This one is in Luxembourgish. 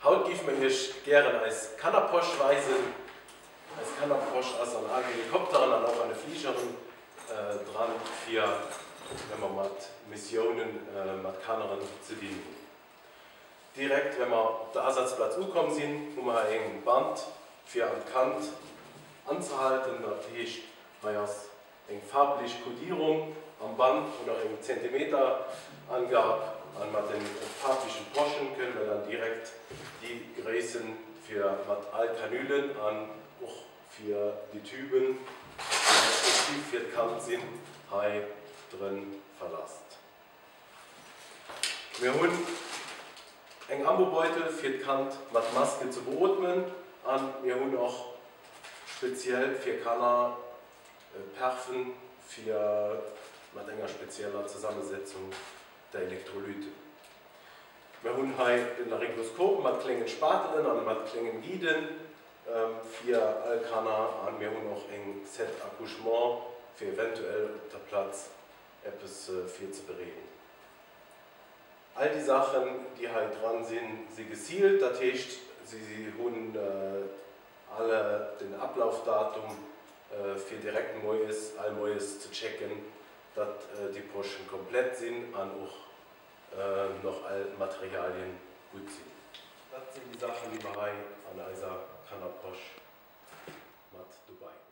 Haut géife mer iech gären eis Kannerposch weisen. Eis Kannerposch ass an all Helikopteren an och an de Fligeren dran, fir wa mer mat Missiounen mat Kanneren ze dinn hunn. Direkt wa mer op der Asazplaz ukomm sinn, hu mer hei eng Band fir an d'Kand anzehalten. Dat heescht, hei ass eng farblech Kodierung am Band oder eng Zentimeterangab an mat den farblechen Poschen kënnen mer dann direkt déi Gréissen fir mat all Kanülen an och fir déi Tüben déi restriktiv fir d'Kand sinn hei drënn verlasst. Mir hunn eng Ambubeutel fir d'Kand mat Maske ze beootmen an mir hunn och speziell fir Kanner Perfen fir mat enger spezieller Zesammensetzung der Elektrolyten. Mer hunn hei den Laryngoskop mat kléngen Spatelen an mat kléngen Guiden fir all Kanner an mir hunn och eng Set Accouchement fir eventuell op der Platz eppes virzebereeden. All déi Saachen déi hei dran sinn, si gesealed, dat heescht si hunn alle den Ablaufdatum fir direkt moies, all moies ze checken, datt déi Poschen komplett sinn an och noch all Materialien gutt sinn. Dat sinn déi Saachen déi mer hei an eiser Kannerposch mat dobäi hunn.